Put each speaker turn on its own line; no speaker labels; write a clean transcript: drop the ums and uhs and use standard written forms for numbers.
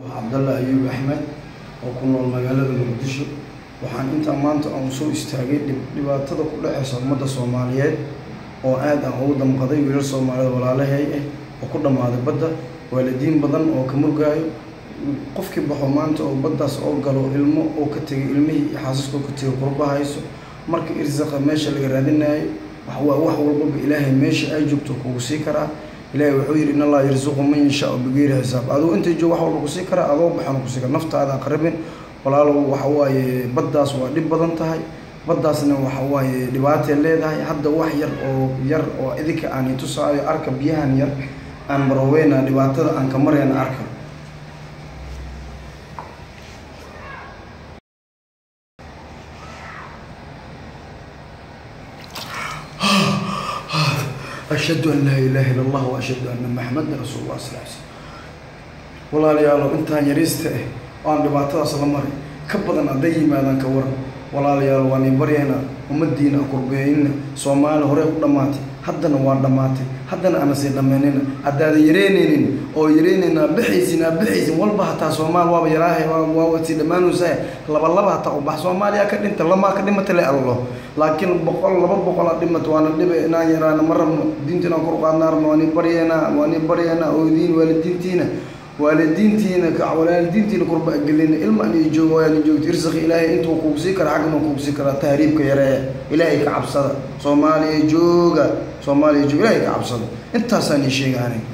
Cabdalla Ayuub Axmed oo ku nool magaalada Muqdisho. Waxaan intaa maanta aan soo istaagay dhibaatada ku dhexeysa ummadda Soomaaliyeed oo aad aan ugu damqaday, wiilal Soomaaliyeed walaalahay ah oo ku dhammaaday badda, waalidiin badan oo ka murgaayo. Qofkii baxo maanta oo baddaas oo galo, ilmo oo ka tegay, ilmihii iyo xaasaska oo ka tegay kurba hayso. Marka irsaqa meesha laga raadinayo waa wax walbaba Ilaahay meesha ay joogto kugu sii karaa. Ilaahay wuxuu yidhi: "In Allaha yarsuqu man yashaau bigeyri xisaab." Aduu intay joog wax walba kusii karaa, adoo baxana kusii kara. Naftaada qaribin, walaalow. Waxa waaye baddaas waa dhib badan tahay, baddaasna waxa waaye dhibaatay leedahay. Hadda wax yar oo yar oo idinka aan itusaayo, arka biyahan yar aan maroweyna, dhibaatada aan ka marayna arka. Ashhadu an laa ilaaha illa Allah wa ashhadu anna Maxamadan rasuulullah sal ly slam. Walaalayaalo, intaan yariista ah oo aan dhibaatadaas la maray ka badan hadday yimaadaan, ka waran? Walaalayaal, waan ii baryaynaa, ummadiina kurbeeyina. Soomaali horey u dhammaatay, haddana waa dhammaatay, haddana aana sii dhammaynina. Haddaada yareynaynin oo yareynayna bixaysin, aa bixaysin walba, hataa Soomaali waaba yaraahay, waaba sii dhammaanaysaa. Laba laba hataa u bax, Soomaaliya ka dhinta, lamaa ka dhimata le allo, laakiin 100 200 a dhimata waana dhibe. Inaan yaraana ma rabno, diinta inaan kor u qaadna rabno. Waan ii baryaynaa, waan ii baryaynaa. Oodiin waalidiintiina, waalidiintiina, waalidiintiina kurba gelina. Ilma an joogo waan joogto. Irsaqi Ilaahay intuu kugu sii kara, xaggan uu kugu sii karaa. Tahriibka yareeya, Ilaahay ka cabsada. Soomaaliya jooga, Soomaaliya jooga, Ilaahay ka cabsada. Intaasaan ii sheega aniga.